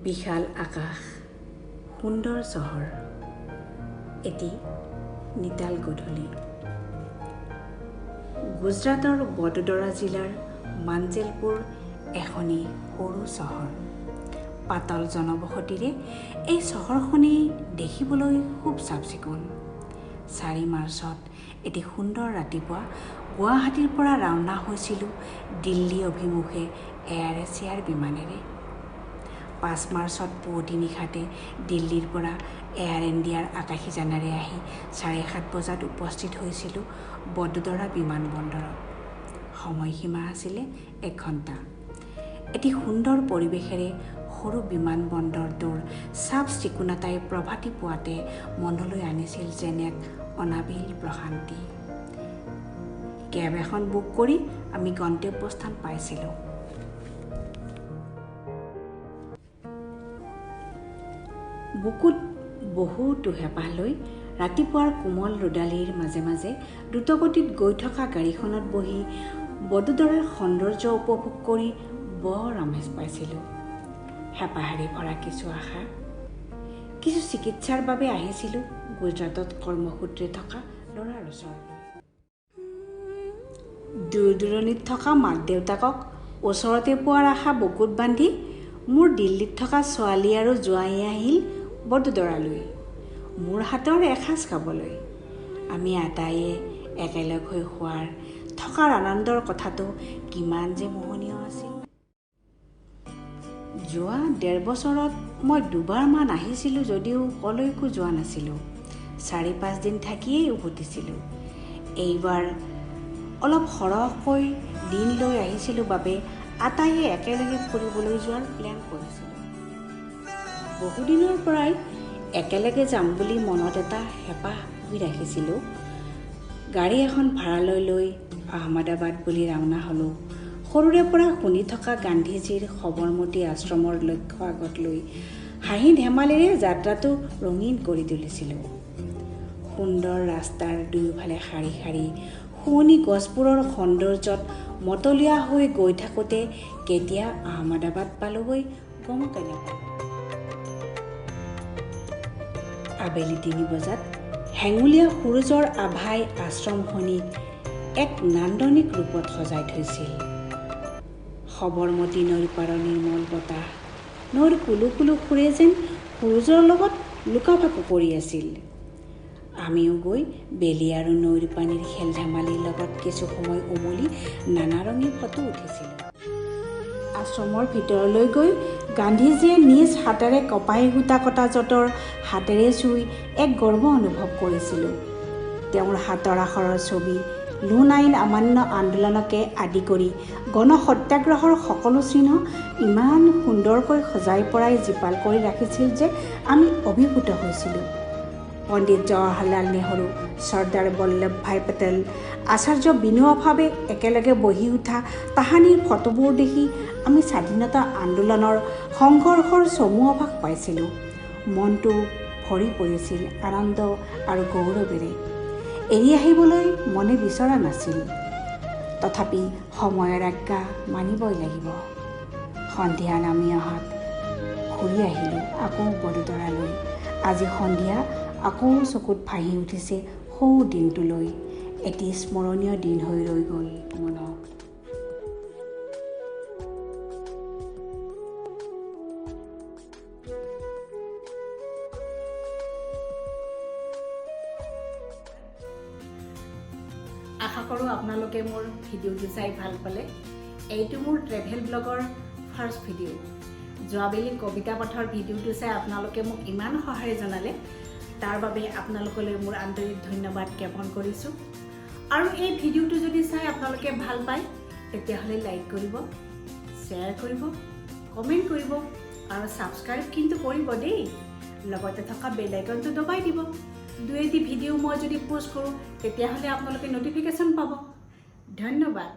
বিশাল আকাশ, সুন্দৰ চহৰ, এটি নিতাল গধূলি। গুজৰাটৰ বদোদৰা জিলাৰ মাঞ্জেলপুৰ এখনি সৰু চহৰ। পাতল জনবসতিৰে এই চহৰখনি দেখিবলৈ খুব চাফ চিকুণ। 4 মাৰ্চত এটি সুন্দৰ ৰাতিপুৱা গুৱাহাটীৰ পৰা ৰাওনা হৈছিলোঁ দিল্লী অভিমুখে এয়াৰ এছিয়াৰ বিমানেৰে। 5 মাৰ্চত পুৱতি নিশাতে দিল্লীৰ পৰা এয়াৰ ইণ্ডিয়াৰ আকাশীযানেৰে আহি 7:30 বজাত উপস্থিত হৈছিলোঁ বদোদৰা বিমান বন্দৰত। সময়সীমা আছিলে এক ঘণ্টা। এটি সুন্দৰ পৰিৱেশেৰে সৰু বিমান বন্দৰটোৰ চাফ চিকুণতাই প্ৰভাতী পুৱাতে মনলৈ আনিছিল যেন এক অনাবিল প্ৰশান্তি। কেব এখন বুক কৰি আমি গন্তব্যস্থান পাইছিলোঁ। বুকুত বহুতো হেঁপাহ লৈ ৰাতিপুৱাৰ কোমল ৰ'দালিৰ মাজে মাজে দ্ৰুতগতিত গৈ থকা গাড়ীখনত বহি বদোদৰাৰ সৌন্দৰ্য উপভোগ কৰি বৰ আমেজ পাইছিলোঁ। হেঁপাহেৰে ভৰা কিছু আশা, কিছু চিকিৎসাৰ বাবে আহিছিলোঁ গুজৰাটত কৰ্মসূত্ৰে থকা ল'ৰাৰ ওচৰলৈ। দূৰ দূৰণিত থকা মাক দেউতাকক ওচৰতে পোৱাৰ আশা বুকুত বান্ধি মোৰ দিল্লীত থকা ছোৱালী আৰু জোঁৱাই আহিল বদোদৰালৈ মোৰ হাতৰ এসাঁজ খাবলৈ। আমি আটাইয়ে একেলগ হৈ খোৱাৰ থকাৰ আনন্দৰ কথাটো কিমান যে মোহনীয় আছিল! যোৱা ডেৰ বছৰত মই দুবাৰমান আহিছিলোঁ যদিও ক'লৈকো যোৱা নাছিলোঁ। 4-5 দিন থাকিয়েই উভতিছিলোঁ। এইবাৰ অলপ সৰহকৈ দিন লৈ আহিছিলোঁ বাবে আটাইয়ে একেলগে ফুৰিবলৈ যোৱাৰ প্লেন কৰিছিলোঁ। বহুদিনৰ পৰাই একেলগে যাম বুলি মনত এটা হেঁপাহ পুহি ৰাখিছিলোঁ। গাড়ী এখন ভাড়ালৈ লৈ আহমেদাবাদ বুলি ৰাওনা হ'লোঁ। সৰুৰে পৰা শুনি থকা গান্ধীজীৰ সবৰমতী আশ্ৰমৰ লক্ষ্য আগত লৈ হাঁহি ধেমালিৰে যাত্ৰাটো ৰঙীন কৰি তুলিছিলোঁ। সুন্দৰ ৰাস্তাৰ দুয়োফালে শাৰী শাৰী শুৱনি গছবোৰৰ সৌন্দৰ্যত মতলীয়া হৈ গৈ থাকোঁতে কেতিয়া আহমেদাবাদ পালোগৈ গমকে নাপালোঁ। আবেলি 3 বজাত হেঙুলীয়া সূৰুযৰ আভাই আশ্ৰমখনিক এক নান্দনিক ৰূপত সজাই থৈছিল। সবৰমতী নৈৰ পাৰৰ নিৰ্মল বতাহ, নৈৰ কুলু কুলু সুৰে যেন সূৰুযৰ লগত লুকা ভাকু কৰি আছিল। আমিও গৈ বেলি আৰু নৈৰ পানীৰ খেল ধেমালিৰ লগত কিছু সময় উমলি নানা ৰঙী ফটো উঠিছিলোঁ। আশ্ৰমৰ ভিতৰলৈ গৈ গান্ধীজীয়ে নিজ হাতেৰে কপাহী সূতা কটা যঁতৰ হাতেৰে চুই এক গৰ্ব অনুভৱ কৰিছিলোঁ। তেওঁৰ হাতৰ আখৰৰ ছবি, লোণ আইন অমান্য আন্দোলনকে আদি কৰি গণ সত্যাগ্ৰহৰ সকলো চিহ্ন ইমান সুন্দৰকৈ সজাই পৰাই জীপাল কৰি ৰাখিছিল যে আমি অভিভূত হৈছিলোঁ। পণ্ডিত জৱাহৰলাল নেহৰু, চৰ্দাৰ বল্লভভাই পেটেল, আচাৰ্য বিনোবা ভাৱে একেলগে বহি উঠা তাহানিৰ ফটোবোৰ দেখি আমি স্বাধীনতা আন্দোলনৰ সংঘৰ্ষৰ চমু আভাস পাইছিলোঁ। মনটো ভৰি পৰিছিল আনন্দ আৰু গৌৰৱেৰে। এৰি আহিবলৈ মনে বিচৰা নাছিল। তথাপি সময়ৰ আজ্ঞা মানিবই লাগিব। সন্ধিয়া নামি অহাত ঘূৰি আহিলোঁ আকৌ বদোদৰালৈ। আজি সন্ধিয়া আকৌ চকুত ভাহি উঠিছে সৌ দিনটোলৈ। এটি স্মৰণীয় দিন হৈ ৰৈ গ'ল মনত। আশা কৰোঁ আপোনালোকে মোৰ ভিডিঅ'টো চাই ভাল পালে। এইটো মোৰ ট্ৰেভেল ব্লগৰ ফাৰ্ষ্ট ভিডিঅ'। যোৱাবেলি কবিতা পাঠৰ ভিডিঅ'টো চাই আপোনালোকে মোক ইমান সঁহাৰি জনালে, তাৰ বাবে আপোনালোকলৈ মোৰ আন্তৰিক ধন্যবাদ জ্ঞাপন কৰিছোঁ। আৰু এই ভিডিঅ'টো যদি চাই আপোনালোকে ভাল পায়, তেতিয়াহ'লে লাইক কৰিব, শ্বেয়াৰ কৰিব, কমেণ্ট কৰিব আৰু ছাবস্ক্ৰাইব কিন্তু কৰিব দেই। লগতে থকা বেল আইকনটো দবাই দিব। দুই এটি ভিডিঅ' মই যদি প'ষ্ট কৰোঁ, তেতিয়াহ'লে আপোনালোকে ন'টিফিকেশ্যন পাব। ধন্যবাদ।